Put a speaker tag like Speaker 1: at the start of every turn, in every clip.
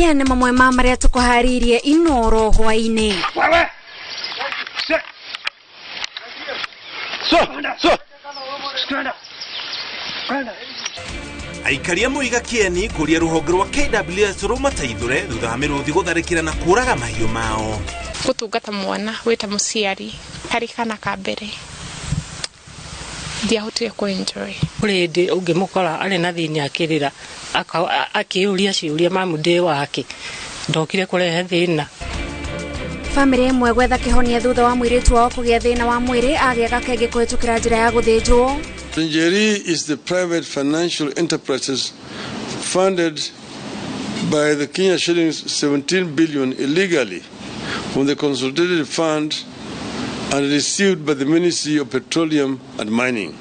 Speaker 1: Maya nĩ mamwe ma marĩa tũkũharĩirie Inoro hwaĩ-inĩ.
Speaker 2: Aikari a Mũiga Kĩeni kũria rũhonge rwa KWS rũmateithũre thutha wa mĩrũthi gũtharĩkĩra na kũraga mahiũ mao.
Speaker 3: Gũtungata mwana wĩta mũciari karĩ kana ka mbere ndiahotire kũ enjoy.
Speaker 4: Kũrĩ hĩndĩ ũngĩmũkora arĩ na thĩinĩ akĩrĩra akĩũria ciũria mamu ndĩ wake ndokire kũrehe thĩna.
Speaker 1: Bamĩrĩ ĩmwe gwetha kĩhonia thutha wa mũirĩtu wao kũgĩa thĩna wa mwĩrĩ agĩa gakenge kũhĩtũkĩra njĩra ya gũthĩnjwo.
Speaker 5: Njeri is the private financial enterprises funded by the Kenya shillings 17 billion illegally from the Consolidated Fund and received by the Ministry of Petroleum and Mining.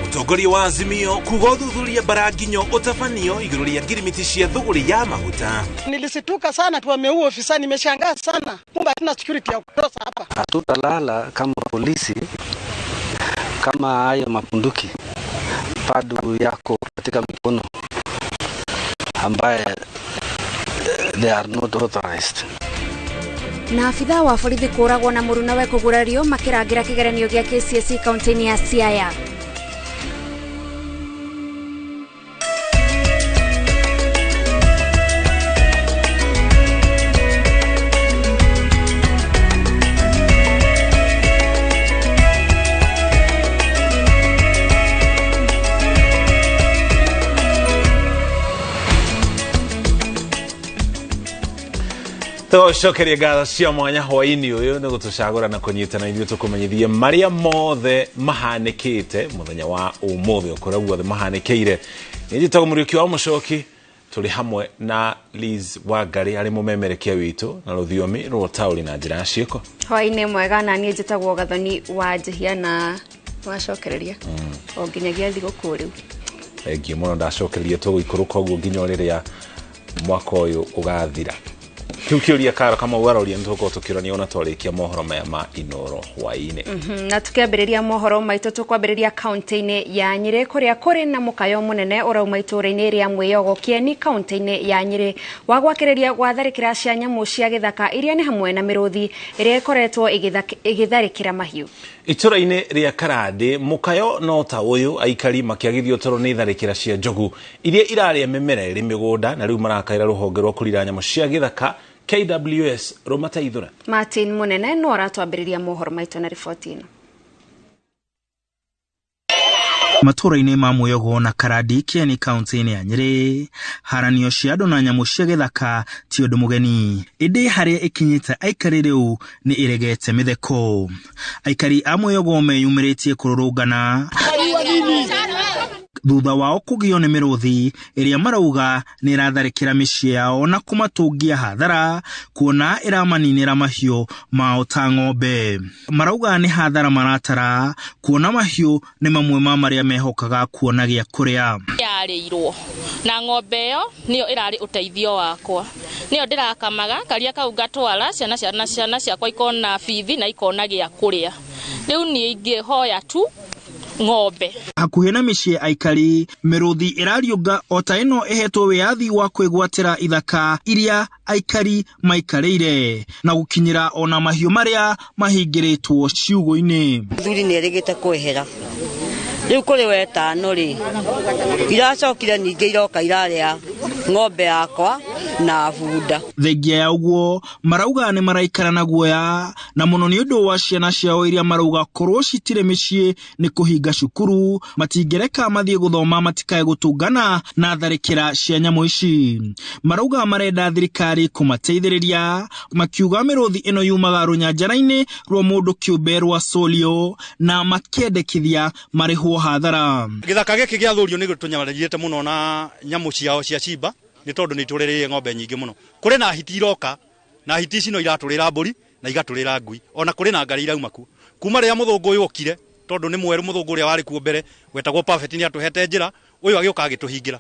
Speaker 2: Mũtongoria wa Azimio kuga ũthuthuria Mbaranginyo ũtabanio igũrũ rĩa ngirimiti cia thũgũrĩ ya maguta.
Speaker 6: Nilisituka sana tu wameua ofisa, nimeshangaa sana. Kumbe hatuna security ya kutosha hapa.
Speaker 7: Hatutalala kama polisi kama hayo mapunduki bado yako katika mikono ambaye they are not authorized.
Speaker 1: Na abithaa wa borithi kũragwo na mũrunawe kũgurario makĩrangĩra kĩgeranio gĩa KCSE kaunti-inĩ ya Siaya.
Speaker 2: Tũcokerie ngatho cia mwanya hwaĩ-inĩ ũyũ nĩ gũtũcagũra na kũnyitana ithuĩ tũkũmenyithie marĩa mothe mahanĩkĩte mũthenya wa ũmũthĩ o kũrĩa guothe mahanĩkĩire. Niĩ njĩtagwo Mũriũki wa Mũcoki, tũrĩ hamwe na Liz Wangari arĩ mũmemerekia witũ na rũthiomi rwa ũtaũri na njĩra ya ciĩko.
Speaker 1: Hwaĩ-inĩ mwega, na niĩ njĩtagwo Gathoni wa Njihia na wacokereria o nginyagia thigũkũ rĩu.
Speaker 2: Thengiũ mũno, ndacokereria tũgũikũrũka ũguo nginya rĩrĩa mwaka ũyũ ũgathira. Kĩu kĩũria Karo Kamau aroria nĩ tũgũkorwo tũkĩũrania ona twarĩkia mohoro maya ma Inoro hwaĩ-inĩ.
Speaker 1: Na tukiambĩrĩria mohoro maitũ tũkwambĩrĩria kaunti-inĩ ya Nyĩrĩ kũrĩa kũrĩ na mũkayo mũnene ũrauma itũũra-inĩ rĩa Mwĩyogo Kĩeni kaunti-inĩ ya Nyĩrĩ wa gwakĩrĩria gwa tharĩkĩra cia nyamũ cia gĩthaka iria nĩ hamwe na mĩrũthi ĩrĩa ĩkoretwo ĩgĩtharĩkĩra mahiũ.
Speaker 2: Itũũra-inĩ rĩa Karandĩ mũkayo no ta ũyũ, aikari makĩagithio toro nĩ tharĩkĩra cia njogu iria irarĩa mĩmera ĩrĩ mĩgũnda na rĩu marakaĩra rũhonge rwa kũrira nyamũ cia gĩthaka KWS rũmateithũre.
Speaker 1: Martin Munene no aratwambĩrĩria mohoro maitũ na riboti ĩno.
Speaker 8: Matũũra-inĩ ma Mwĩyogo na Karandi Kĩeni kaunti-inĩ ya Nyĩrĩ, haranio cia andũ na nyamũ cia gĩthaka ti ũndũ mũgeni, ĩndĩ harĩa ĩkinyĩte aikari rĩu nĩ ĩregete mĩtheko. Aikari a Mwĩyogo meyumĩrĩtie kũrũrũngana thutha wao kũgio nĩ mĩrũthi ĩrĩa marauga nĩ ĩratharĩkĩra mĩciĩ yao na kũmatũngia hathara kuona ĩramaninĩra mahiũ mao ta ng'ombe. Marauga nĩ hathara maratara kuona mahiũ nĩ mamwe ma marĩa mehokaga kuona gĩa kũrĩa.
Speaker 9: Yarĩirwo na ng'ombe ĩyo nĩyo ĩrarĩ ũteithio wakwa, nĩyo ndĩrakamaga karia kau ngatwara ciana ciakwa ikona bithi na ikona gĩa kũrĩa. Rĩu niĩ ingĩhoya tu ng'ombe.
Speaker 8: Hakuhĩ na mĩciĩ aikari, mĩrũthi ĩrariũnga o ta ĩno ĩhetwo wĩyathi wa kwĩgwatĩra ithaka iria aikari maikarĩire na gũkinyĩra ona mahiũ marĩa mahingĩrĩtwo ciugũ-inĩ.
Speaker 10: Mũthuri nĩ erĩgĩte kwehera rĩu kũrĩ wetano rĩ, iracokire ningĩ iroka irarĩa ng'ombe yakwa na bunda.
Speaker 8: Thengia ya ũguo marauga nĩ maraikara na guoya na mũno nĩ ũndũ wa ciana ciao iria marauga korwo citirĩ mĩciĩ nĩ kũhinga cukuru matingĩreka mathiĩ gũthoma matikae gũtũngana na tharĩkĩra cia nyamũ ici. Marauga marenda thirikari kũmateithĩrĩria makiuga mĩrũthi ĩno yumaga rũnyanjara-inĩ rwa mũndũ kĩũmbe rwa Solio na makĩendekithia marĩhwo hathara.
Speaker 11: Gĩthaka gĩkĩ gĩa Thũrio nĩ gĩtũnyamarĩrĩte mũno na nyamũ ciao cia cimba nĩ tondũ nĩ itũrĩrĩire ng'ombe nyingĩ mũno. Kũrĩ na hiti iroka na hiti ici no iratũrĩra mbũri na igatũrĩra ngui, ona kũrĩ na ngari irauma kuo. Kuma rĩrĩa mũthũngũ ũyũ okire, tondũ nĩ mwerũ mũthũngũ ũrĩa warĩ kuo mbere wetagwo Perfect nĩ atũhete njĩra, ũyũ agĩũka agĩtũhingĩra.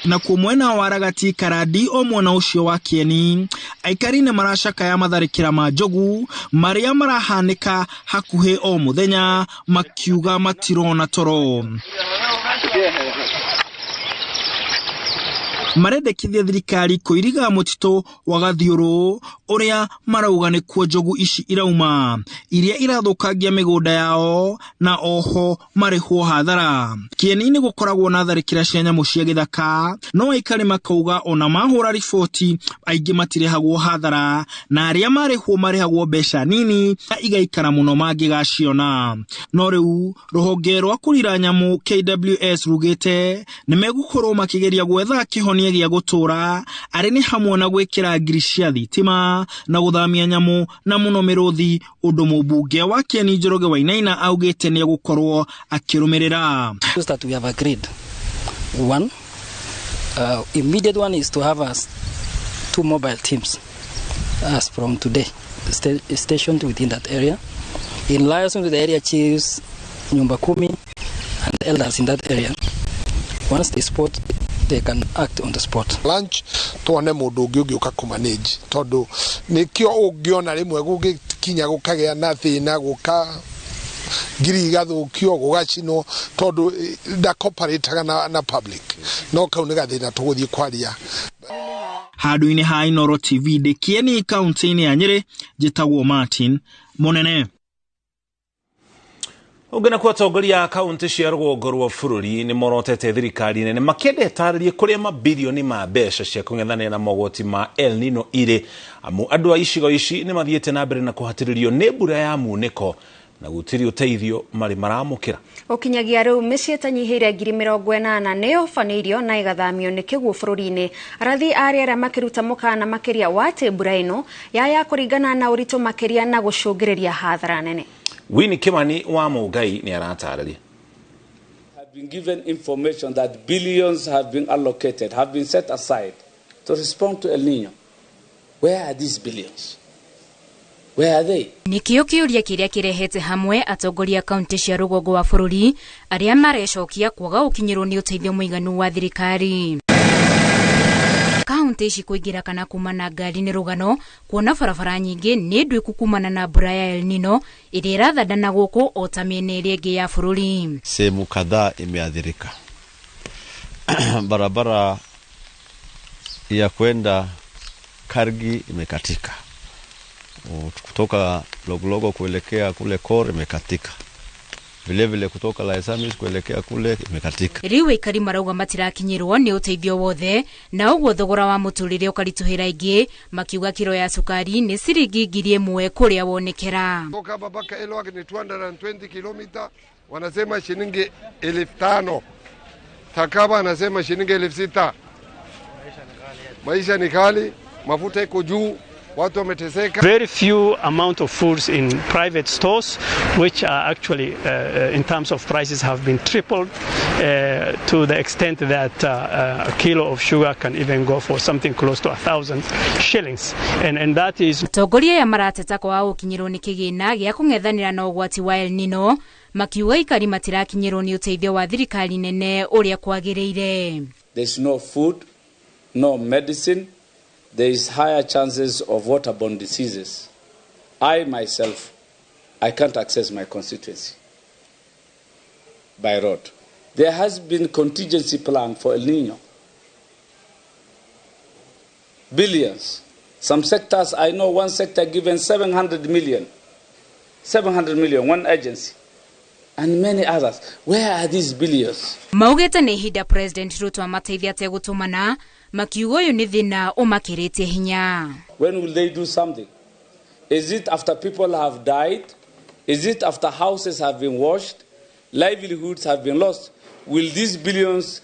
Speaker 8: Na kuo mwena wa Ragati Karandi o mwena ũcio wa Kieni, aikari nĩ maracakaya matharĩkĩra ma njogu marĩa marahanĩka hakuhĩ o mũthenya, makiuga matirona toro. Marendekithia thirikari kũiriga mũtitũ wa Gathiũrũ ũrĩa marauga nĩkuo njogu ici irauma, iria irathũkangia mĩgũnda yao na oho marĩhwo hathara. Kieni-inĩ gũkoragwo na tharĩkĩra cia nyamũ cia gĩthaka, no aikari makauga ona mahũra riboti aingĩ matirĩhagwo hathara, na arĩa marĩhwo marĩhagwo mbeca nini na igaikara mũno mangĩgaciona. No rĩu rũhonge rwa kũrira nyamũ KWS rugĩte nĩ megũkorwo makĩgeria gwetha kĩhonia gĩa gũtũra, arĩ nĩ hamwe na gwĩkĩra ngiri cia thitima na gũthamia nyamũ na mũno mĩrũthi, ũndũ mũmbunge wa Kieni Njoroge Wainaina augĩte nĩ egũkorwo akĩrũmĩrĩra.
Speaker 7: That we have agreed. One, immediate one is to have us two mobile teams as from today stationed within that area in liaison with the area chiefs, Nyumba Kumi and elders in that area. Once they spot, they can act on the spot.
Speaker 12: Lunch tuone mundu ungi ungiuka kumanage, tondu nikio ungiona rimwe gugikinya gukagia na thina, guka ngiri igathukio, gugacinwo, tondu ndacooperateaga na public. No kau nĩ gathĩna tũgũthiĩ kwaria.
Speaker 8: Handũ-inĩ ha Inooro TV ndĩ Kieni kaunti-inĩ ya Nyĩrĩ, njĩtagwo Martin Mũnene.
Speaker 2: Ũngĩ nakuo, atongoria a kaunti cia rũgongo rwa bũrũri nĩ morotete thirikari nene makĩenda ĩtarĩrie kũrĩa mabirioni ma mbeca cia kũng'ethanĩra na mogwati ma El Nino irĩ, amu andũ a icigo ici nĩ mathiĩte na mbere na kũhatĩrĩrio nĩ mbura ya munĩko na gũtirĩ ũteithio marĩ maramũkĩra.
Speaker 1: Gũkinyagia rĩu mĩciĩ ĩtanyihĩire 80,000 nĩ yobanĩirio na ĩgathamio nĩ kĩguũ bũrũri-inĩ, arathi a rĩera makĩruta mũkana makĩria wa atĩ mbura ĩno yaya kũringana na ũritũ makĩria na gũcũngĩrĩria hathara nene.
Speaker 2: Winnie Kimani wa Mũngai nĩ aratarĩria.
Speaker 13: Have been given information that billions have been allocated, have been set aside to respond to El Nino. Where are these billions? Where are they?
Speaker 14: Nĩkĩo kĩũria kĩrĩa kĩrehete hamwe atongoria kaunti cia rũgongo wa bũrũri arĩa marecokia kwaga gũkinyĩrwo nĩ ũteithio mũiganu wa thirikari. Kaunti ici kũingĩra kana kuma na ngari nĩ rũgano, kuona barabara nyingĩ nĩ ndwĩku kumana na mbura ya El Nino ĩrĩa ĩrathandana gũkũ o ta mĩena ĩrĩa ĩngĩ ya bũrũri.
Speaker 15: Sehemu kadhaa imeathirika. Barabara ya kwenda Kargi imekatika, kutoka Loglogo kuelekea kule Kor imekatika, vile vile kutoka Laisamis kuelekea kule imekatika.
Speaker 14: Rĩu aikari marauga matirakinyĩrwo nĩ ũteithio wothe, na ũguo thogora wa mũtũrĩre ũkaritũhĩra aingĩ, makiuga kiro ya cukari nĩ ciringi 1000 kũrĩa wonekera.
Speaker 5: Kutoka hapa mpaka Elwak ni 220 kilomita, wanasema shilingi 5000. Takaba anasema shilingi 6000. Maisha ni kali, mafuta iko juu, watu wameteseka.
Speaker 16: Very few amount of foods in private stores, which are actually in terms of prices have been tripled to the extent that a kilo of sugar can even go for something close to 1,000 shillings. And that is
Speaker 14: Atongoria aya marateta kwaga gũkinyĩrwo nĩ kĩgĩna gĩa kũng'ethanĩra na ũgwati wa El Nino, makiuga aikari matirakinyĩrwo nĩ ũteithio wa thirikari nene ũrĩa kwagĩrĩire.
Speaker 13: There's no food, no medicine. There is higher chances of waterborne diseases. I myself, I can't access my constituency by road. There has been contingency plan for El Nino. Billions. Some sectors, I know one sector given 700 million. 700 million, one agency. And many others. Where are these billions?
Speaker 14: Maugĩte nĩ ihinda President Ruto amateithia ategũtũmana, makiuga ũyũ nĩ thĩna ũmakĩrĩtie hinya.
Speaker 13: When will they do something? Is it after people have died? Is it after houses have been washed? Livelihoods have been lost? Will these billions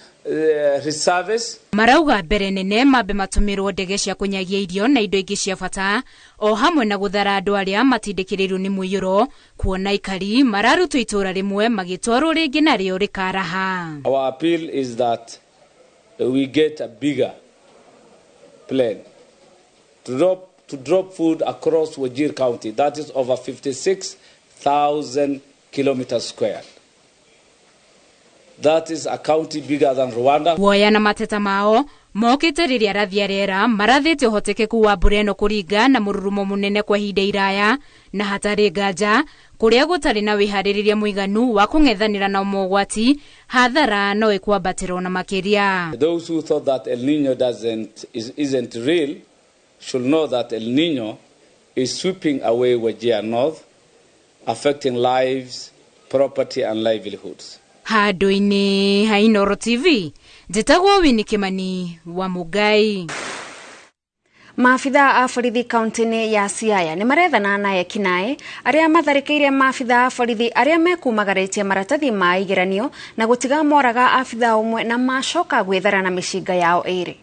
Speaker 13: resurface?
Speaker 14: Marauga mbere nene mambe matũmĩrwo ndege cia kũnyagia irio na indo ingĩ cia bata, o hamwe na gũthara andũ arĩa matindĩkĩrĩirwo nĩ mũiyũro, kuona aikari mararutwo itũũra rĩmwe magĩtwarwo rĩngĩ narĩo rĩkaraha.
Speaker 13: Our appeal is that we get a bigger plane to drop food across Wajir County. That is over 56,000 kilometers squared. That is a county bigger than Rwanda.
Speaker 14: Guoya na mateta mao mokĩte rĩrĩa arathi a rĩera marathĩte ũhotekeku wa mbura ĩno kũringa na mũrurumo mũnene kwa ihinda iraya na hatarĩ nganja kũrĩa gũtarĩ na wĩharĩrĩria mũiganu wa kũng'ethanĩra na mogwati hathara no ĩkwambatĩra ona makĩria.
Speaker 13: Those who thought that El Nino isn't real should know that El Nino is sweeping away Wajir North, affecting lives, property and livelihoods.
Speaker 14: Handũ-inĩ ha Inooro TV, njĩtagwo Winnie Kimani wa Mũngai.
Speaker 1: Maabitha a borithi kaunti-inĩ ya Siaya nĩ marethana na ekinaĩ arĩa matharĩkĩire maabitha a borithi arĩa mekumagarĩtie maratathi ma igeranio na gũtiga moraga abitha ũmwe na macoka gwĩthara na mĩcinga yao ĩrĩ.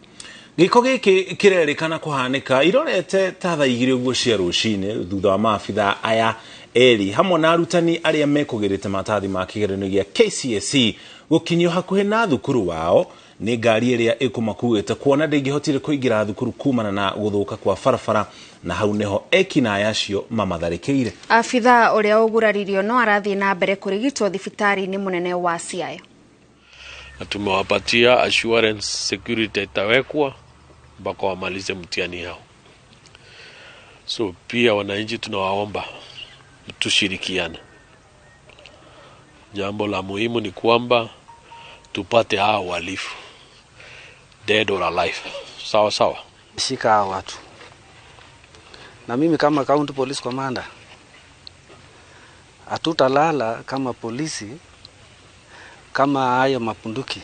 Speaker 2: Gĩko gĩkĩ kĩrerĩkana kũhanĩka irorete ta thaa 2 ũguo cia rũcinĩ thutha wa maabitha aya erĩ hamwe na arutani arĩa mekũgĩrĩte maratathi ma kĩgeranio gĩa KCSE gũkinyio hakuhĩ na thukuru wao nĩ ngari ĩrĩa ĩkũmakuĩte kuona ndĩngĩhotire kũingĩra thukuru kumana na gũthũka kwa barabara na hau nĩho ekinaĩ acio mamatharĩkĩire.
Speaker 1: Abitha ũrĩa ũguraririo no arathiĩ na mbere kũrigitwo thibitarĩ-inĩ mũnene wa Siaya.
Speaker 17: Na tumewapatia assurance security itawekwa mpaka wamalize mtihani yao. So pia wananchi tunawaomba tushirikiane. Jambo la muhimu ni kwamba tupate hao wahalifu, dead or alive. Sawa sawa.
Speaker 18: Shika hao watu. Na mimi kama county police commander hatutalala kama polisi kama hayo mapunduki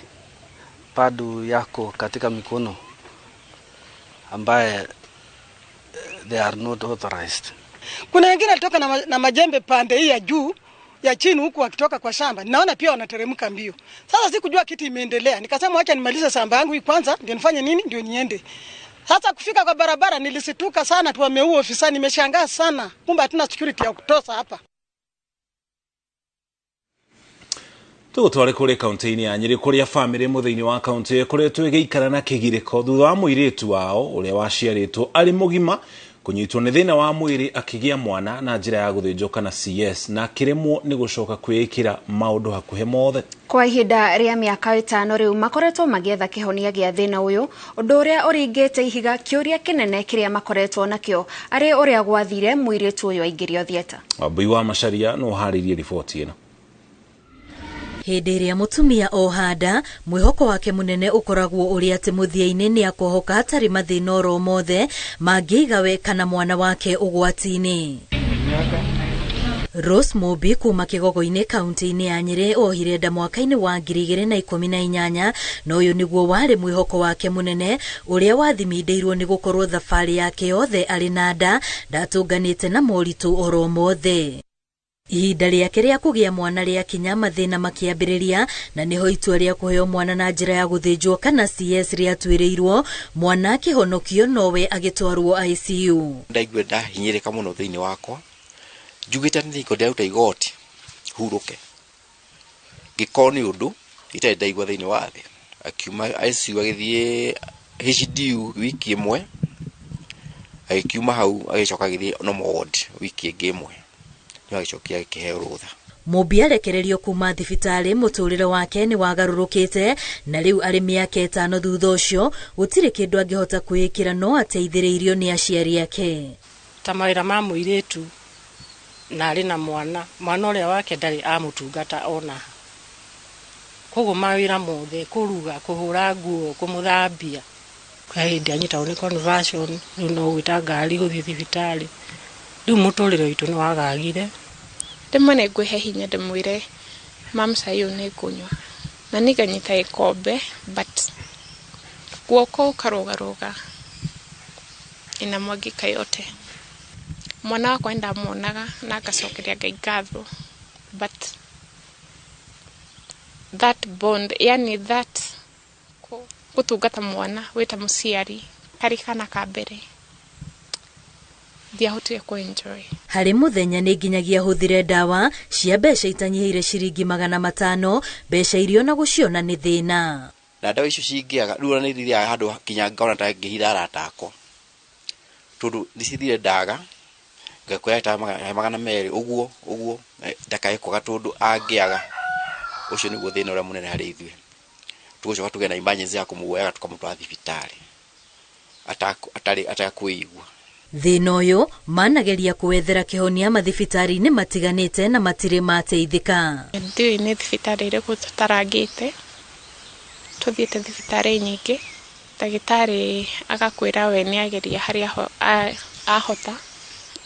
Speaker 18: bado yako katika mikono ambaye they are not authorized.
Speaker 6: Kuna wengine walitoka na majembe pande hii ya juu ya chini huku wakitoka kwa shamba. Naona pia wanateremka mbio. Sasa sikujua kitu imeendelea. Nikasema acha nimalize shamba yangu hii kwanza ndio nifanye nini ndio niende. Sasa kufika kwa barabara nilisituka sana tu wameua ofisa, nimeshangaa sana. Kumbe hatuna security ya kutosha hapa.
Speaker 2: Tũgũtware kũrĩ kaunti-inĩ ya Nyĩrĩ kũrĩa bamĩrĩ mũthĩinĩ wa kaunti ĩkoretwo ĩgĩikara na kĩgirĩko thutha wa mũirĩtu wao ũrĩa waciarĩtwo arĩ mũgima kũnyitwo nĩ thĩna wa mwĩrĩ akĩgĩa mwana na njĩra ya gũthĩnjwo kana CS na akĩremwo nĩ gũcoka kwĩĩkĩra maũndũ hakuhĩ mothe.
Speaker 1: Kwa ihinda rĩa mĩaka 5 rĩu makoretwo magĩetha kĩhonia gĩa thĩna ũyũ, ũndũ ũrĩa ũringĩte ihiga kĩũria kĩnene kĩrĩa makoretwo nakĩo arĩ ũrĩa gwathire mũirĩtu ũyũ aingĩrio theatre.
Speaker 2: Wambui wa Macharia no ũharĩirie riboti ĩno.
Speaker 19: Hĩndĩ ĩrĩa mũtumia ohanda mwĩhoko wake mũnene ũkoragwo ũrĩ atĩ mũthia-inĩ nĩ akohoka hatarĩ mathĩna oro mothe mangĩiga we kana mwana wake ũgwati-inĩ. Rose Mobi kuma Kĩgogo-inĩ kaunti-inĩ ya Nyĩrĩ ohire nda mwaka-inĩ wa 2018 na ũyũ nĩguo warĩ mwĩhoko wake mũnene ũrĩa wathimindĩirwo nĩ gũkorwo thabarĩ yake yothe arĩ na nda ndatũnganĩte na moritũ oro mothe. Ihinda rĩake rĩa kũgĩa mwana rĩakinya mathĩna makĩambĩrĩria na nĩho itua rĩa kũheo mwana na njĩra ya gũthĩnjwo kana CS rĩatuĩrĩirwo, mwana akĩhonokio nowe agĩtwarwo ICU.
Speaker 20: Ndaigua ndahinyĩrĩka mũno thĩinĩ wakwa njugĩte nĩ nĩko ndĩraruta igoti hurũke ngĩkorwo nĩ ũndũ itarĩ ndaigua thĩinĩ wa thĩ. Akiuma ICU agĩthiĩ HDU wiki ĩmwe, agĩkiuma hau agĩcoka agĩthiĩ normal ward wiki ĩngĩ ĩmwe.
Speaker 19: Mũmbi arekererio kuma thibitarĩ mũtũrĩre wake nĩ wagarũrũkĩte na rĩu arĩ mĩaka 5 thutha ũcio gũtirĩ kĩndũ angĩhota kwĩĩkĩra no ateithĩrĩirio nĩ aciari ake.
Speaker 4: Ta mawĩra ma mũirĩtu na arĩ na mwana, mwana ũrĩa wake ndarĩ amũtungata ona. Koguo mawĩra mothe kũruga, kũhũra nguo, kũmũthambia. Kwa hĩndĩ anyitagwo nĩ conversion, rĩu no gwĩta ngari gũthiĩ thibitarĩ. Rĩu mũtũrĩre witũ nĩ wagagire.
Speaker 3: Rĩmwe nĩ ngwĩhe hinya ndĩmwĩre mam cai ũyũ nĩ ngũnyua na niĩ nganyita gĩkombe but guoko ũkarũgarũga inamwagika yote. Mwana wakwa nĩndamuonaga na ngacokeria Ngai ngatho but that bond, yani that gũtungata mwana wĩ ta mũciari karĩ kana ka mbere ndiahotire kũ-enjoy.
Speaker 19: Harĩ mũthenya nĩ nginyagia hũthĩre ndawa cia mbeca itanyihĩire ciringi 500, mbeca iria ona gũciona nĩ thĩna.
Speaker 20: Na ndawa icio cingĩaga rĩu ona nĩ ithiaga handũ nginya ngona ta ngĩhitha arata akwa tondũ nĩcithire ndaga ngakwĩra ta 200 ũguo ũguo ndakae kwaga tondũ angĩaga Ũcio nĩguo thĩna ũrĩa mũnene harĩ ithuĩ. Tũgũcoka tũgĩe na emergency ya kũmuoyaga tũkamũtwara thibitarĩ atarĩ atakwĩigua.
Speaker 19: Thĩna ũyũ manageria kũwethera kĩhonia mathibitarĩ-inĩ matiganĩte na matirĩ mateithĩka.
Speaker 3: Ndiũĩ nĩ thibitarĩ ĩrĩkũ tũtarangĩte, tũthiĩte thibitarĩ nyingĩ, ndagĩtarĩ agakwĩra we nĩ ageria harĩa ahota,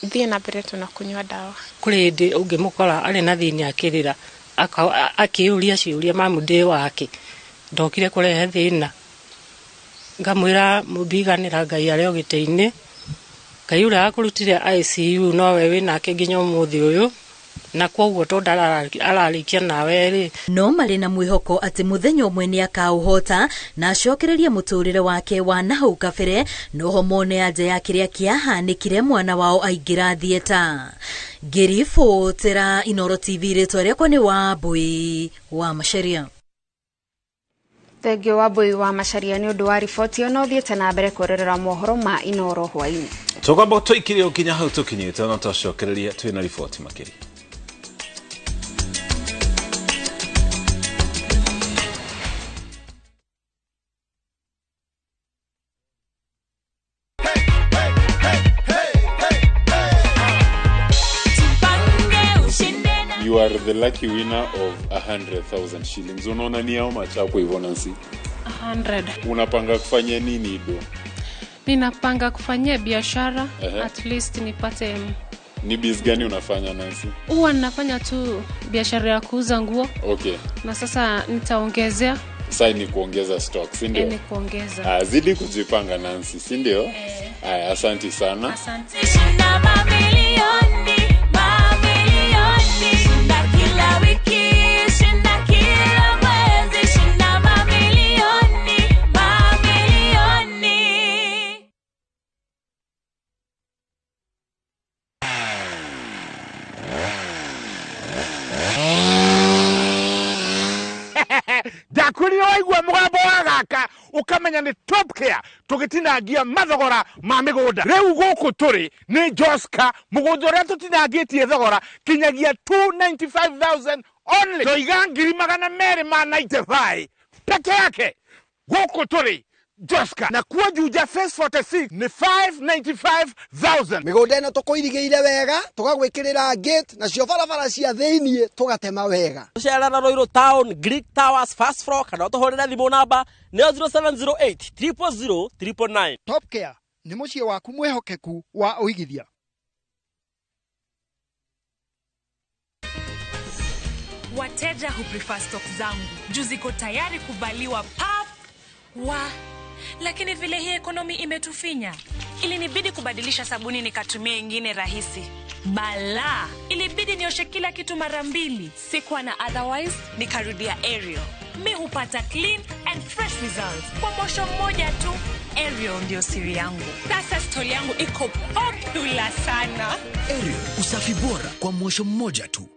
Speaker 3: thiĩ na mbere tu na kũnyua ndawa.
Speaker 4: Kũrĩ hĩndĩ ũngĩmũkora arĩ na thĩna akĩrĩra, akĩũria ciũria mamu ndĩ wake, ndokire kũrehe thĩna. Ngamwĩra mũmbiganĩra Ngai arĩ o gĩtĩ-inĩ, Ngai ũrĩa wakũrutire ICU nowe wĩnake nginya ũmũthĩ ũyũ, na koguo tondũ ararĩkia nawe rĩ.
Speaker 19: No marĩ na mwĩhoko atĩ mũthenya ũmwe nĩ akaũhota na acokererie mũtũrĩre wake wa nahau kabere, noho mone anja ya kĩrĩa kĩahanĩkire mwana wao aingĩra thieta. Ngĩribotera Inooro TV, rĩtwa rĩakwa nĩ Wambui wa Macharia.
Speaker 1: Thengiũ Wambui wa Macharia nĩ ũndũ wa riboti ĩyo, no thiĩte na mbere kwerorera mohoro ma Inooro hwaĩ-inĩ.
Speaker 2: Tũkwamba tũikire o kinya hau tũkinyĩte, no twacokereria twĩna riboti makĩria.
Speaker 21: You are the lucky winner of 100,000 shillings. Unaona ni how much hapo hivyo Nancy?
Speaker 3: 100.
Speaker 21: Unapanga kufanya nini do?
Speaker 3: Ninapanga kufanyia biashara, at least nipate.
Speaker 21: Ni biz gani unafanya Nancy?
Speaker 3: Huwa ninafanya tu biashara ya kuuza nguo.
Speaker 21: Okay.
Speaker 3: Na sasa nitaongezea.
Speaker 21: Sasa ni kuongeza stock, si ndio?
Speaker 3: Ni kuongeza.
Speaker 21: Zidi kujipanga Nancy, si ndio? Haya, asante sana.
Speaker 3: Asante.
Speaker 22: Shinda kila wiki, shinda kila mwezi, shinda mamilioni, mamilioni.
Speaker 23: Ndakwĩrire waigua mũgambo wa gaka ũkamenya nĩ Top Care tũgĩtinangia mathogora ma mĩgũnda. Rĩu gũkũ tũrĩ nĩ Joska, mũgũnda ũrĩa tũtinangĩtie thogora kinyagia 295,000 only. Toiga 295,000 peke yake. Gũkũ tũrĩ Joska, na kuo Juja phase 46 nĩ 595,000.
Speaker 24: Mĩgũnda ĩno tũkũirigĩire wega, tũgagwĩkĩrĩra gate, nacio barabara cia thĩiniĩ tũgatema wega.
Speaker 25: Tũcerera Ruiru Town, Greek Towers, first floor, kana ũtũhũrĩre thimũ namba nĩyo 0708 000 999.
Speaker 24: Top Care nĩ mũciĩ waku mwĩhokeku wa ũigithia.
Speaker 26: Wateja huprefer stock zangu juu ziko tayari kuvaliwa pap wa, lakini vile hii ekonomi imetufinya, ilinibidi kubadilisha sabuni nikatumia ingine rahisi. Bala, ilibidi nioshe kila kitu mara mbili. Sikuwa na otherwise, nikarudia Ariel. Mi hupata clean and fresh results kwa mosho mmoja tu. Ariel ndio siri yangu. Sasa stoli yangu iko popular sana.
Speaker 27: Ariel, usafi bora kwa mosho mmoja tu.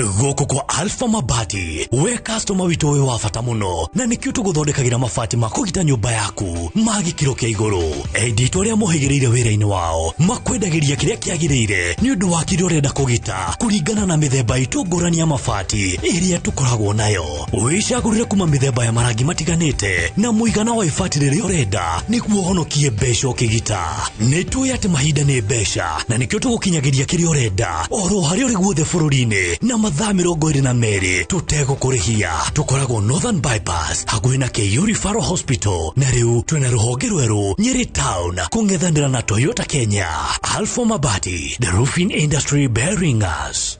Speaker 27: Gũkũ kwa Alpha Mabati, we customer witũ ũyũ wa bata mũno, na nĩkĩo tũgũthondekagĩra mabati ma kũgita nyũmba yaku ma gĩkĩro kĩa igũrũ. Endia arĩa mohĩgĩrĩire wĩra-inĩ wao makwendagĩria kĩrĩa kĩagĩrĩire nĩ ũndũ wa kĩrĩa ũrenda kũgita kũringana na mĩthemba itũ ngũrani ya mabati ĩrĩa tũkoragwo nayo. Wĩcagũrĩre kuma mĩthemba ya marangi matiganĩte na mũigana wa ibati rĩrĩa ũrenda nĩguo ũhonokie mbeca ũkĩgita. Nĩ tũĩ atĩ mahinda nĩ mbeca na nĩkĩo tũgũkinyagĩria kĩrĩa ũrenda oro harĩa ũrĩ guothe bũrũri-inĩ na mathaa 22 tũtegũkũrĩhia. Tũkoragwo Northern Bypass hakuhĩ na KU Referral Hospital, na rĩu twĩna rũhonge rwerũ Nyeri Town kũng'ethanĩra na Toyota Kenya. Alpha Mabati, the roofing industry bearing us.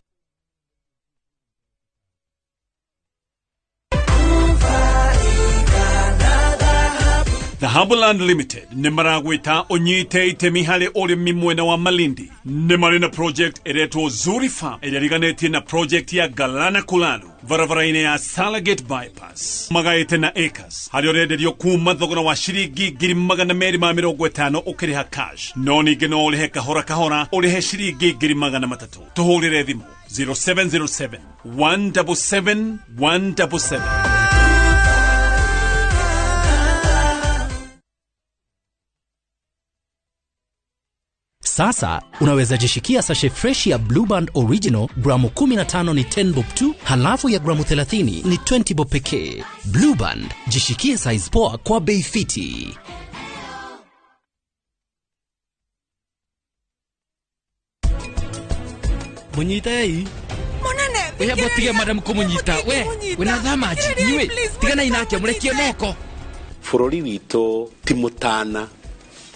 Speaker 28: Dhahabu Land Limited nĩ maragwĩta ũnyite itemi harĩ ũrĩmi mwena wa Malindi. Nĩ marĩ na project ĩretwo Zuri Farm ĩrĩa ĩriganĩtie na project ya Galana Kulalu barabara-inĩ ya Salagate Bypass. Magaĩte na acres harĩa ũrenderio kuma thogora wa ciringi 250,000 ũkĩrĩha cash, no ningĩ no ũrĩhe kahora kahora ũrĩhe ciringi 300,000. Tũhũrĩre thimũ 0707 177 177.
Speaker 5: Sasa unaweza jishikia sachet fresh ya Blue Band Original gramu 15 ni 10 bob tu, halafu ya gramu 30 ni 20 bob pekee. Blue Band, jishikie size poa kwa bei fiti.
Speaker 7: Munyitei
Speaker 8: Munene,
Speaker 7: we botige madam kumunyita we wina thamaji inyue tigana inake murekie moko.
Speaker 9: Bũrũri witũ ti mũtana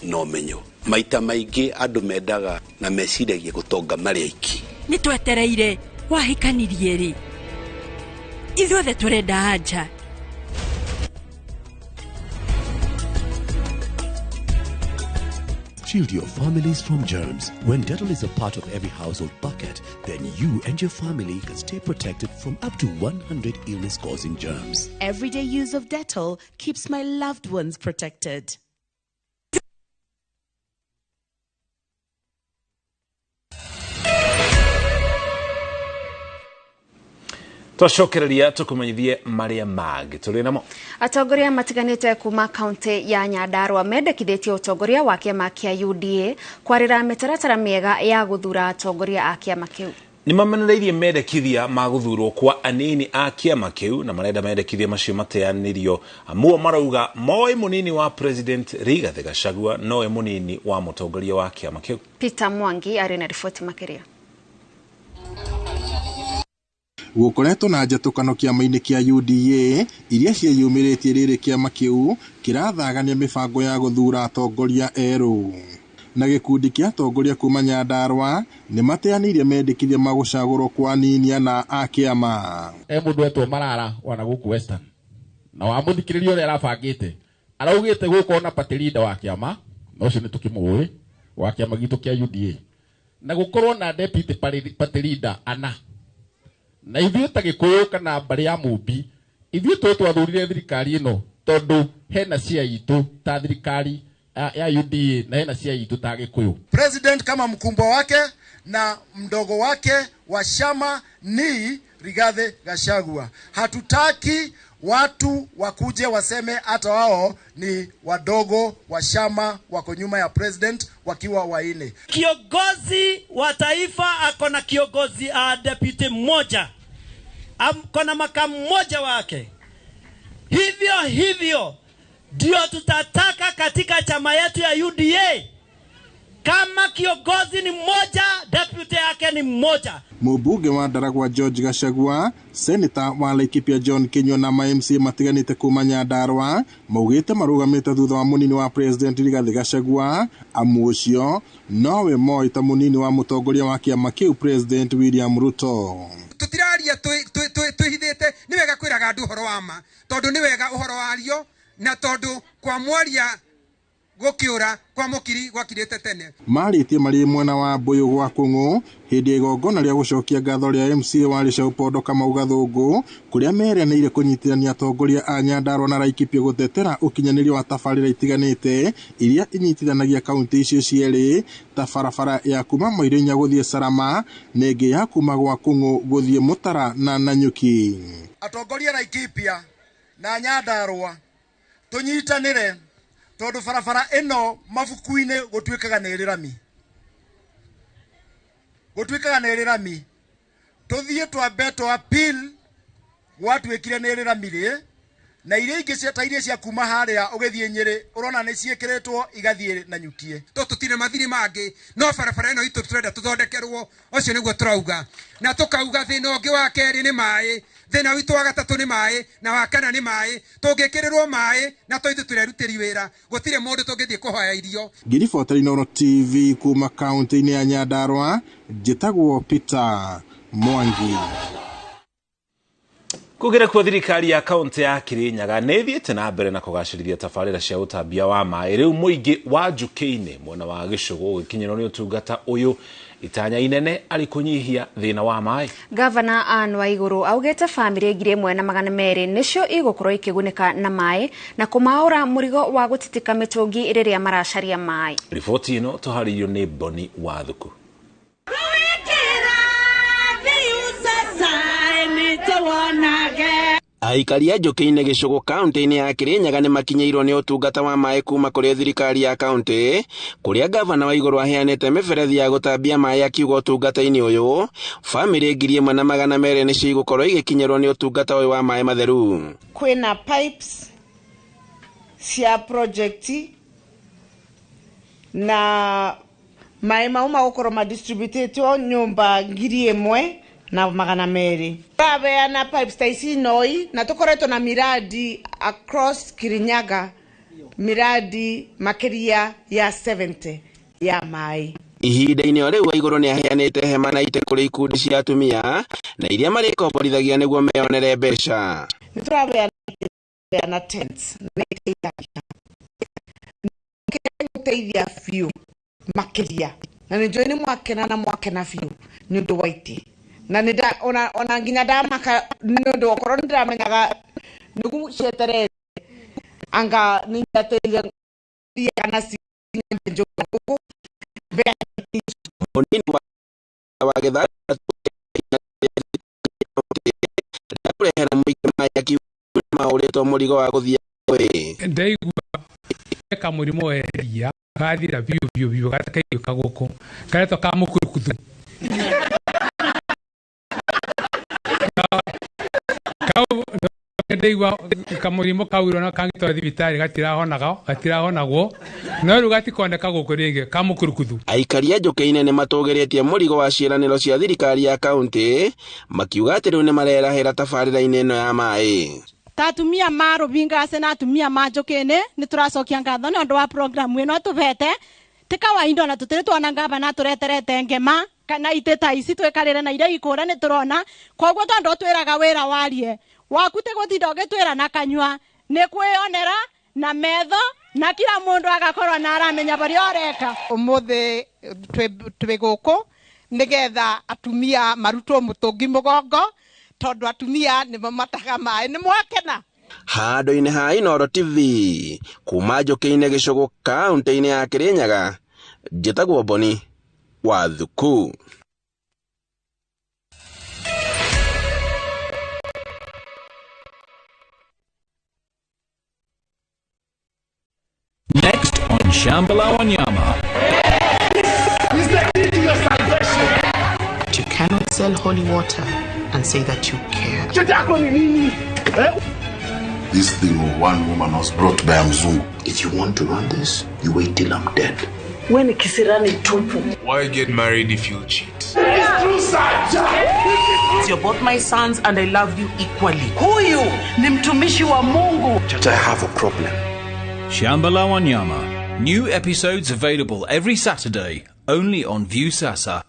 Speaker 9: na ũmenyo. Maita maingĩ andũ mendaga na meciragia gũtonga marĩ aiki.
Speaker 8: Nĩ twetereire wahikanirie rĩ, ithuothe tũrenda anja.
Speaker 27: Shield your families from germs. When Dettol is a part of every household bucket, then you and your family can stay protected from up to 100 illness-causing germs.
Speaker 10: Everyday use of Dettol keeps my loved ones protected.
Speaker 2: Twacokereria tukumenyithie maria mangĩ tũrĩ namo.
Speaker 1: Atongoria matiganĩte kuma kaunti ya Nyandarua mendekithĩtie ũtongoria wa kĩama kĩa UDA kwarĩra mĩtaratara mĩega ya gũthura atongoria a kĩama kĩu.
Speaker 2: Nĩ mamenereirie mendekithia ma gũthurwo kwa anini a kĩama kĩu na marenda mendekithia macio mateanĩrio. Amuo marauga moĩ mũnini wa President Rigathi Gachagua nowe mũnini wa mũtongoria wa kĩama kĩu.
Speaker 1: Peter Mwangi arĩ na riboti makĩria.
Speaker 11: Gũkoretwo na njatũkano kĩama-inĩ kĩa UDA iria ciĩyumĩrĩtie rĩrĩ kĩama kĩu kĩrathagania mĩbango ya gũthura atongoria erũ. Na gĩkundi kĩa atongoria kuma Nyandarua nĩ mateanĩirie mendekithia ma gũcagũrwo kwa anini ana a kĩama.
Speaker 12: E mũndũ etwo Marara wana gũkũ Western na wamũthikĩrĩria ũrĩa arabangĩte araugĩte gũkorwo na party leader wa kĩama na ũcio nĩ tũkĩmũĩ wa kĩama gitũ kĩa UDA na gũkorwo na deputy party leader ana. Na ithuĩ ta Gĩkũyũ kana mbarĩ ya Mũmbi ithuĩ tũ twathurire thirikari ĩno tondũ hena cia itũ ta thirikari ya UDA na hena cia itũ ta Gĩkũyũ.
Speaker 15: President kama mkumbwa wake na mdogo wake wa chama ni Rigathi Gachagua. Hatutaki watu wakuje waseme hata wao ni wadogo wa chama wako nyuma ya president wakiwa waine.
Speaker 29: Kiongozi wa taifa ako na kiongozi deputy mmoja, ako na makamu mmoja wake. Hivyo hivyo ndio tutataka katika chama yetu ya UDA. Kama kiongozi ni mmoja, deputy yake ni mmoja.
Speaker 11: Mũmbunge wa Ndaragwa George Gachagua, Senator wa Laikipia John Kinyua na ma-MC matiganĩte kuma Nyandarua maugĩte marũgamĩte thutha wa mũnini wa President Rigathi Gachagua amu ũcio nowe moĩ ta mũnini wa mũtongoria wa kĩama kĩu President William Ruto.
Speaker 30: Tũtiraria twĩhithĩte, nĩ wega kwĩraga andũ ũhoro wa ma tondũ nĩ wega ũhoro wario na tondũ kwa mwaria gũkĩũra kwa mũkiri gwakirĩte tene.
Speaker 11: Marĩtie marĩ mwena wa Mbũyũ gwa Kũng'ũ hĩndĩ ya igongona rĩa gũcokia ngatho rĩa MCA wa Rĩcaũ Pondo Kamau Gathũngũ kũrĩa meranĩire kũnyitithania atongoria a Nyandarua na Laikipia gũtetera ũkinyanĩria wa tabarĩra itiganĩte iria inyitithanagia kaunti icio cierĩ ta barabara ya kuma Moirĩnya gũthiĩ Salama na ĩngĩ ya kuma gwa Kũng'ũ gũthiĩ Mũtara na Nanyuki.
Speaker 15: Atongoria Laikipia na Nyandarua tũnyitanĩre tondu barabara ĩno mabuku-inĩ gũtuĩkaga nĩ ĩrĩ rami, gũtuĩkaga nĩ ĩrĩ rami. Tũthiĩ twambe twa appeal gwatuĩkire nĩ ĩrĩ rami rĩ, na iria ingĩ cia ta iria cia kuma harĩa ũgĩthiĩ Nyĩrĩ ũrona nĩ ciĩkĩrĩtwo igathiĩ Nanyukie.
Speaker 30: Tũtirĩ mathiri mangĩ no barabara ĩno itũ tũrenda tũthondekerwo, ũcio nĩguo tũrauga. Na tũkauga thĩna ũngĩ wa kerĩ nĩ maĩ, thĩna witũ wa gatatũ nĩ maĩ na wa kana nĩ maĩ. Tũngĩkĩrĩrwo maĩ na to ithuĩ tũrerutĩri wĩra, gũtirĩ mũndũ tũngĩthiĩ kũhoya irio.
Speaker 11: Ngiribota Inooro TV kuma kaunti-inĩ ya Nyandarua, njĩtagwo Peter Mwangi.
Speaker 2: Kugera kwa thirikari ya kaunti ya Kirinyaga nĩ ĩthiĩte na mbere na kũgacĩrithia tabarĩra cia ũtambia wa maĩ. Rĩu mũingĩ wa Njukĩ-inĩ mwena wa Gĩcũgũ ũgĩkinyĩrwo nĩ ũtungata ũyũ itanya inene arĩ kũnyihia thĩna wa maĩ.
Speaker 1: Gavana Anne Waiguru augĩte bamĩrĩ 1200 nĩcio igũkorwo ikĩgunĩka na maĩ na kũmaũra mũrigo wa gũtitika mĩtũngi rĩrĩa maracaria maĩ.
Speaker 2: Riboti ĩno tũharĩirio nĩ Boni Wathuku.
Speaker 4: Aikari a Njũkĩ-inĩ Gĩcũgũ kaunti-inĩ ya Kĩrĩnyaga nĩ makinyĩirwo nĩ ũtungata wa maĩ kuma kũrĩ thirikari ya kaunti kũrĩa gavana wa igũrũ aheanĩte mĩberethi ya gũtambia maĩ akiuga ũtungata-inĩ ũyũ bamĩrĩ 1200 nĩcio igũkorwo igĩkinyĩrwo nĩ ũtungata ũyũ wa maĩ matheru.
Speaker 6: Kwĩna pipes cia project na maĩ mau magũkorwo madistributĩtwo nyũmba 1200. Tũrabeana pipes ta ici noi na tũkoretwo na miradi across Kirinyaga, miradi makĩria ya 70 ya maĩ.
Speaker 4: Ihinda-inĩ o rĩu Waigũrũ nĩ aheanĩte hema na itĩ kũrĩ ikundi cia atumia na iria marĩkomborithagia nĩguo meyonere mbeca.
Speaker 6: Nĩ tũrabeana tents na iteithagia gũteithia biũ makĩria, na nĩ njũĩ nĩ mwakena na mwakena biũ nĩ ũndũ wa itĩ, na nĩ ona nginya ndamaka nĩ ũndũ okorwo nĩ ndĩramenyaga nĩguo cieterere anga nĩ njetereire kana gũkũ.
Speaker 4: Mũnini wa gĩthathatũ kũrehera mũingĩ maĩ akiuga nĩmaũrĩtwo mũrigo wa gũthiĩ ngũĩ.
Speaker 13: Ndaigua kamũrimũ weheria gathira biũ biũ biũ gatikaiguĩka gũkũ karetwo ka mũkurukuthu kau ndaigua kamũrimũ kau na kangĩtwara thibitarĩ gatirahonagwo no rĩu gatikoneka gũkũ rĩngĩ ka mũkurukuthu.
Speaker 4: Aikari a Njũkĩ-inĩ nĩ matũgĩrĩtie mũrigo wa ciĩranĩro cia thirikari ya kaunti makiuga atĩ rĩu nĩ marerahĩra tabarĩra-inĩ ĩno ya maĩ.
Speaker 14: Ta atumia ma Rubingase na atumia ma Njũkĩ-inĩ nĩ tũracokia ngatho nĩ ũndũ wa program ĩno tũbete ti kawaida ona tũtirĩ tuona ngavana tũreterete ngema kana itĩ ta ici twĩkarĩre na iria ikũra nĩ tũrona koguo tondũ twĩraga wĩra warie waku ti gũtinda ũgĩtwĩra na kanyua nĩ kwĩyonera na metho na kila mũndũ agakorwo na aramenya barĩa ũreka.
Speaker 16: Ũmũthĩ twĩ gũkũ nĩgetha atumia marutwo mũtũngi mũgongo tondũ atumia nĩmo mataga maĩ. Nĩ mwakena?
Speaker 4: Handũ-inĩ ha Inooro TV kuma Njũkĩ-inĩ Gĩcũgũ kaunti-inĩ ya Kĩrĩnyaga, njĩtagwo Boni wa Thuku.
Speaker 17: Next on Shambhala Wanyama.
Speaker 18: Is the key to your salvation.
Speaker 10: You cannot sell holy water and say that you care.
Speaker 19: This thing of one woman was brought by Mzungu.
Speaker 20: If you want to run this, you wait till I'm dead.
Speaker 21: When kisirani tupu.
Speaker 31: Why get married if you cheat?
Speaker 18: It's true, sir.
Speaker 10: You're both my sons and I love you equally. Huyu ni mtumishi wa Mungu.
Speaker 20: Chacha, I have a problem.
Speaker 17: Shambhala Wanyama. New episodes available every Saturday, only on Viusasa.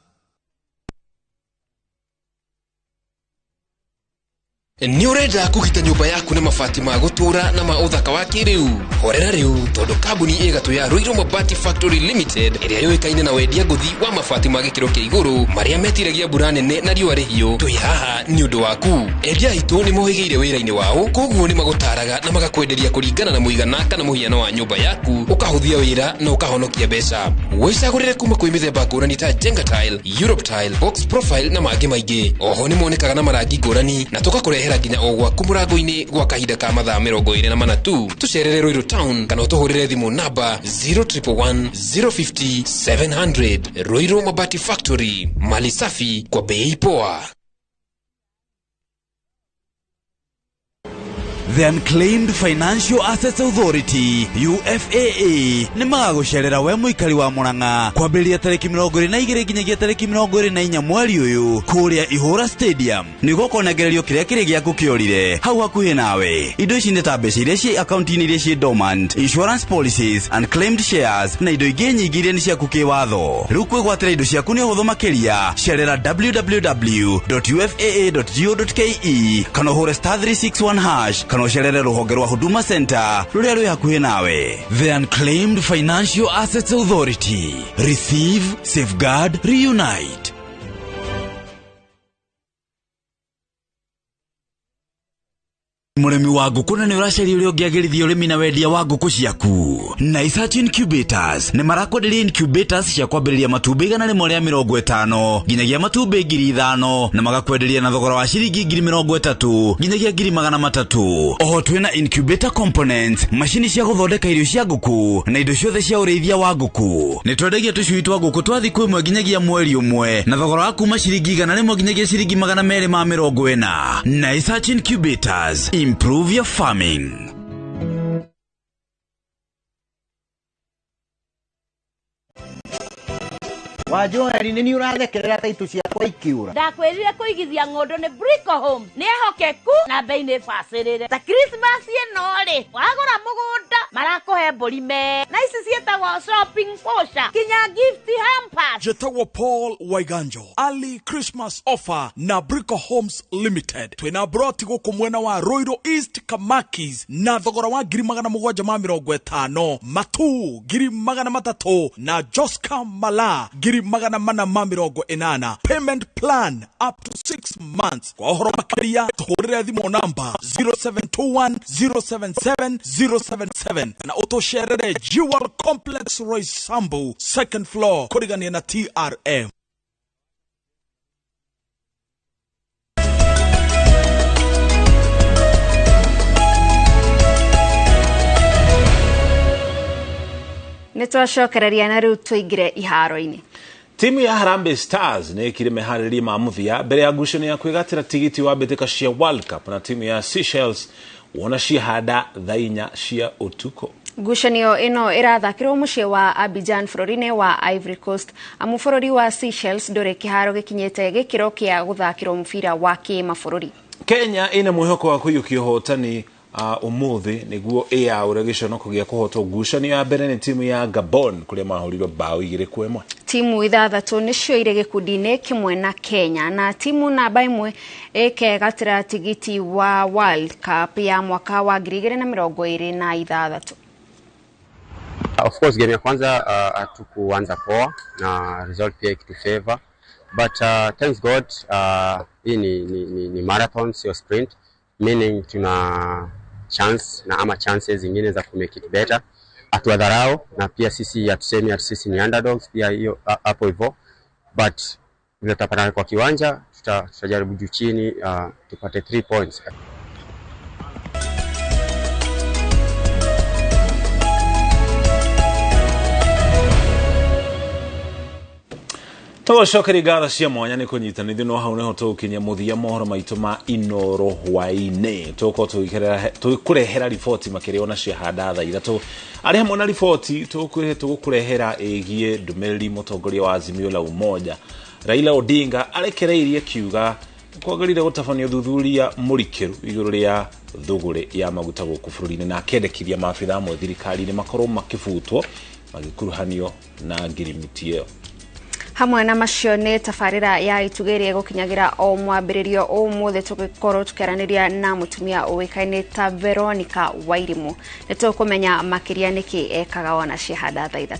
Speaker 32: Nĩ ũrenda kũgita nyũmba yaku na mabati ma gũtũũra na ma ũthaka wa kĩrĩu? Horera rĩu tondũ kambuni ĩ gatũ ya Ruiru Mabati Factory Limited ĩrĩa yũĩkaine na wendia ngũthi wa mabati ma gĩkĩro kĩa igũrũ marĩa metiragia mbura nene na riũa rĩhiũ, twĩ haha nĩ ũndũ waku. Endia aitũ nĩ mohĩgĩire wĩra-inĩ wao, koguo nĩ magũtaraga na magakwenderia kũringana na mũigana kana mũhiano wa nyũmba yaku, ũkahũthia wĩra na ũkahonokia mbeca. Wĩcagũrĩre kuma kwĩ mĩthemba ngũrani ta Jenga Tile, Europe Tile, Box Profile na mangĩ maingĩ. Oho nĩ monekaga na marangi ngũrani na tũgakũrehera nginya o gwaku mũrango-inĩ gwa kahinda ka mathaa 24 tu. Tũcerere Ruiru Town kana ũtũhũrĩre thimũ namba 0111 050 700. Ruiru Mabati Factory, mali safi kwa bei poa.
Speaker 33: The Unclaimed Financial Assets Authority UFAA nĩ magagũcerera we mũikari wa Murang'a kwambĩrĩria tarĩki 22 nginyagia tarĩki 24 mweri ũyũ kũrĩa Ihũra Stadium nĩguo kũnengererio kĩrĩa kĩrĩ gĩaku kĩorire hau hakuhĩ nawe. Indo ici nĩ ta mbeca iria ciĩ akaunti-inĩ iria ciĩ dormant, insurance policies, unclaimed shares na indo ingĩ nyingĩ iria nĩ ciaku kĩwatho. Rĩu kwĩgwatĩra indo ciaku nĩ ũhũthũ makĩria. Cerera www.ufaa.go.ke kana ũhũre *361# kana ũcerere rũhonge rwa Huduma Center rũrĩa rwĩ hakuhĩ nawe. The Unclaimed Financial Assets Authority. Receive, safeguard, reunite. Mũrĩmi wa ngũkũ na nĩ ũracaria ũrĩa ũngĩagĩrithia ũrĩmi na wendia wa ngũkũ ciaku. Na Isach Incubators nĩ marakwenderia incubators cia kwambĩrĩria matumbĩ 150 nginyagia matumbĩ 5,000 na magakwenderia na thogora wa ciringi 30,000 nginyagia 300,000. Oho twĩna incubator components, macini cia gũthondeka irio cia ngũkũ na indo ciothe cia ũrĩithia wa ngũkũ. Nĩ twendagia tũcui twa ngũkũ twa thikũ ĩmwe nginyagia mweri ũmwe na thogora wa kuma ciringi 100 nginyagia ciringi 240. Na Isach Incubators, improve your farming.
Speaker 3: Wajoeri nĩ ũrathekerera ta itu ciakwa ikiura.
Speaker 5: Ndakwĩrire kũigithia ng'ũndũ nĩ Brico Homes. Nĩ ehokeku na bei nĩ bacĩrĩre. Ta Christmas ĩno rĩ, wagũra mũgũnda marakũhe mbũri me. Na ici ciĩtagwo shopping voucher kinya gift hampers.
Speaker 7: Njĩtagwo Paul Waiganjo. Early Christmas offer na Brico Homes Limited. Twĩna broti gũkũ mwena wa Ruiru East Kamakis na thogora wa 750,000, Matu 300,000 na Joska Mala 480,000. Payment plan up to 6 months. Kwa ũhoro makĩria tũhũrĩre thimũ namba 0721 077 077 na ũtũcerere Jewel Complex Roysambu second floor kũrigania na TRM.
Speaker 1: Nĩ twacokereria na rĩu tũingĩre iharo-inĩ.
Speaker 2: Timu ya Harambee Stars nĩ ĩkire meharĩrĩria ma mũthia mbere ya ngucanio ya kwĩgatĩra tigiti wa mbĩtĩka cia World Cup na timu ya Seychelles wona ciahanda thaa 4 cia ũtukũ.
Speaker 1: Ngucanio ĩno ĩrathakĩrwo mũciĩ wa Abidjan bũrũri-inĩ wa Ivory Coast, amu bũrũri wa Seychelles ndũrĩ kĩharo gĩkinyĩte gĩkĩro kĩa gũthakĩrwo mũbira wa kĩmabũrũri.
Speaker 2: Kenya ĩna mwĩhoko wa kũiyũkia ũhotani ũmũthĩ nĩguo ĩyaũre gĩconoko gĩa kũhotwo ngucanio ya mbere nĩ timu ya Gabon kũrĩa mahũrirwo bao 2-1.
Speaker 1: Timu 6 nĩcio irĩ gĩkundi-inĩ kĩmwe na Kenya na timu namba 1 ĩkegatĩra tigiti wa World Cup ya mwaka wa 2026.
Speaker 8: Of course game ya kwanza hatukuanza poa na result pia ikitu favor, but thanks God hii ni marathon sio sprint, meaning tuna chance na ama chances zingine za ku make it better. Hatuwadharau na pia sisi hatusemi ati sisi ni underdogs pia hiyo hapo hivyo, but vile tutapatana kwa kiwanja tutajaribu juu chini tupate 3 points.
Speaker 2: Tũgũcokeria ngatho cia mwanya nĩ kũnyitanĩra ithuĩ no hau nĩho tũgũkinyia mũthia mohoro maitũ ma Inoro hwaĩ-inĩ. Tũgũkorwo tũgĩkũrehera riboti makĩria ona ciahanda thaa 3. Arĩ hamwe na riboti tũgũkũrehera ĩgiĩ ndũmĩrĩri mũtongoria wa Azimio la Umoja Raila Odinga arekereirie kiuga kwagĩrĩire gũtabania ũthuthuria mũrikĩru igũrũ rĩa thũgũrĩ ya maguta gũkũ bũrũri-inĩ na akendekithia maabitha amwe thirikari-inĩ makorwo makĩbutwo magĩkuruhanio na ngirimiti ĩyo.
Speaker 1: Hamwe na macio nĩ tabarĩra ya itugĩ ĩrĩa ĩgũkinyagĩra o mwambĩrĩrio ũmũthĩ tũgĩkorwo tũkĩaranĩria na mũtumia ũĩkaine ta Veronica Wairimu. Nĩ tũkũmenya makĩria nĩkĩ ekaga ona ciahanda thaa 3.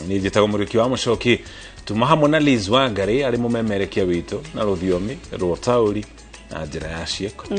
Speaker 2: Niĩ njĩtagwo Mũrĩki wa Mũcoki, tuma hamwe na Liz Wangari arĩ mũmemerekia witũ na rũthiomi rwa ũtaũri na njĩra ya ciĩko.